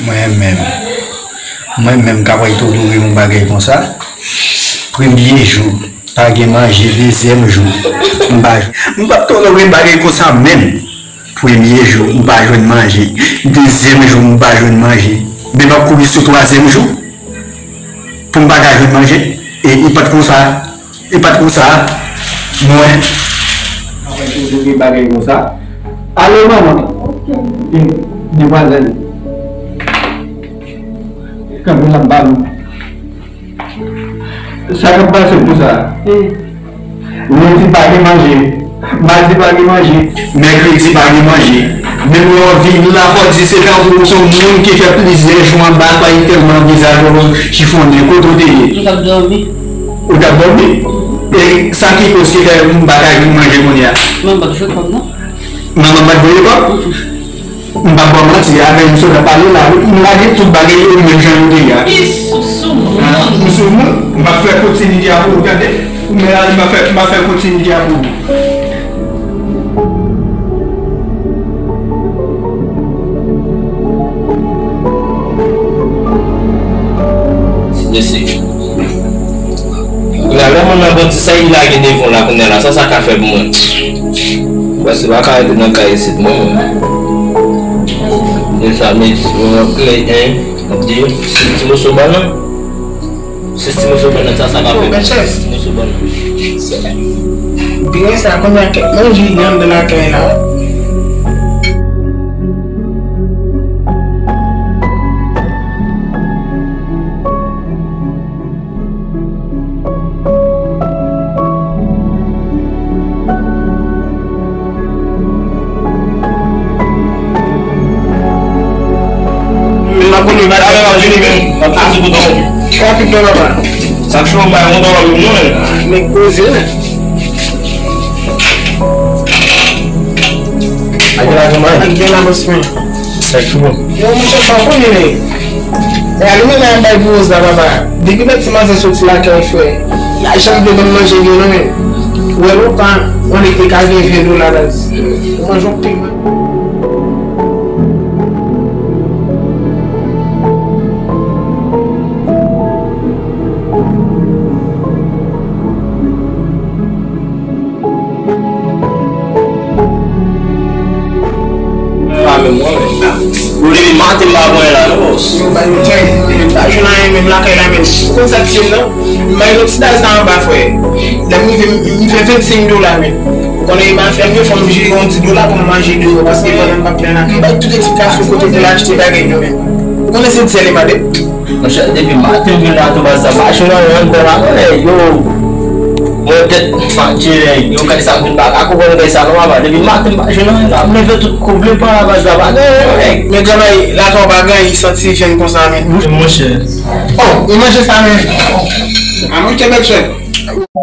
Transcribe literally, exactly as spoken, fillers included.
Mwen menm, mwen menm ka pral tolere yon bagay konsa. Premye jou, pa gen manje, dezyèm jou, m pa, m p ap tolere bagay konsa menm. Premye jou, m pa jwenn manje, dezyèm jou, m pa jwenn manje. Men m ap kouri sou twazyèm jou pou m pa ka jwenn manje. E, e pa t konsa. E pa t konsa. Mwen. Apre tout de bagay konsa. Alo, manman. Demwazèl. Kanpe la, m ba nou. Sa k ap pase konsa? Lendi pa gen manje. Madi pa gen manje. Mèkredi pa gen manje. Menm lè w vini la, fò w di se tankou w se yon moun ki fè plizyè jou anba kay tèlman vizaj ou chifonnen. Kote w te ye? Ou t ap dòmi. Ou t ap dòmi? E sa ki koz ki fè m pa ka jwenn manje kounye a? Manman pa t voye kòb, non. Manman pa t voye kòb? M p ap ba w manti, avè m sot ap pale la, wi. M lage tout bagay yo menm jan yo te ye a. Li sou, sou moun. M sou moun. M ap fè kontinite a pou ou, tande. Ou men la, m ap fè, m ap fè kontinite a pou ou. Mesye. Kounye a, lè moun nan bandi sa li lage devan w la, kounye a la, sa sa ka fè pou mwen? Paske m pa ka rete nan kay isit, mwen menm. Men sa, men, mwen, mwen, en, de, sis ti moso bannann. Sis ti moso bannann, sa sa ka fè pou mwen? Sis ti moso bannann. Byen sa, kounye a, kèk manje li anndan lakay la. Men m ap konnen, m ap vini, men. M ap soti pou tande. Rapid non, papa. Sa k cho, bay yon dòlò pou mwen. Nèg poze, wi. Ak de lajan mwen. Ak de lajan mwen. Sa k cho. Yo, monchè, pa konnen, men. E a li menm bay pou Roz la, papa. Depi lè ti manzè soti lakay, frè, li pa janm vle ban m manje li, non, men. Ou wè, ou pa, on nèg te ka gen ven dola, baz. Ou manje yon pil. Pa menm mwen menm. Bro, depi maten m pa pran la non, bòs. Yo, ba yo tèt. M pa jwenn anyen menm lakay la menm. Ou konn sa k ti ye m nan? M bay yon ti daz la anba, frè. Lè m rive, m, m fè vennsenk dola, men. Ou konnen, m a fè m yo, fò m jere yon ti dola pou m manje deyò, paske pandan m p ap plen lakay. M bay tout eksplikasyon kote pou l achte bagay yo menm. Ou konnen se dyèl e mande. Monchè, depi maten m vin la tou, baz, sa pa jwenn anyen anndan la non, nèg yo. Mwen tèt fache, nèg yo, kay sa m vin pa ka konprann kay sa non, papa. Depi maten m pa jwenn anyen la, m leve tout kou vle pran la, baz, sa pa gen anyen non, nèg. Men travay lakay ou pa gen, li santi jèn konsa, men. Wi, monchè. Oh, li manje sa, men. A manje, bèl chèf.